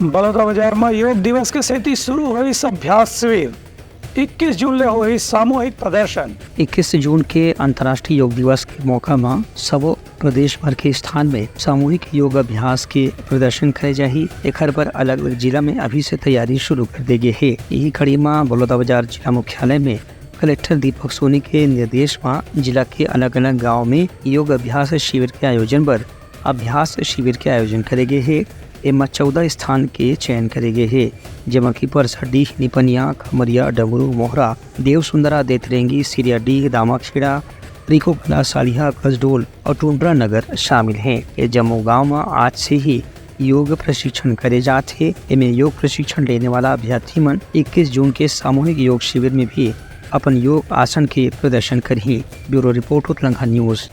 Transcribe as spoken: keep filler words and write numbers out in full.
बलौदाबाजार म योग दिवस के सेती शुरू होइस अभ्यास शिविर, इक्कीस जून ले होही सामूहिक प्रदर्शन। इक्कीस जून के अंतर्राष्ट्रीय योग दिवस के मौका म सबो प्रदेश भर के स्थान में सामूहिक योग अभ्यास के प्रदर्शन करे जाही। एखर बर अलग-अलग जिला में अभी से तैयारी शुरू कर दे गे हे। इही कड़ी म बलौदाबाजार जिला मुख्यालय में कलेक्टर दीपक सोनी के निर्देश म जिला के अलग-अलग गांव में योग अभ्यास शिविर के आयोजन बर अभ्यास शिविर के आयोजन करे गे हे। एमा चौदह स्थान के चयन करे गे हे, जेमा कि परसाडीह, निपनिया, खमरिया, डमरू, मोहरा, देवसुंदरा, देथरेंगी, सिरियाडीह, दामाखेड़ा, रिकोकला, सालिहा, कसडोल और टुंड्रा नगर शामिल हे। ये जम्मो गांव म आज से ही योग प्रशिक्षण करे जात हे। एमे योग प्रशिक्षण लेने वाला अभ्यर्थी मन इक्कीस जून के सामूहिक योग शिविर में भी अपन योग आसन के प्रदर्शन करही। ब्यूरो रिपोर्ट, उतलंघा न्यूज।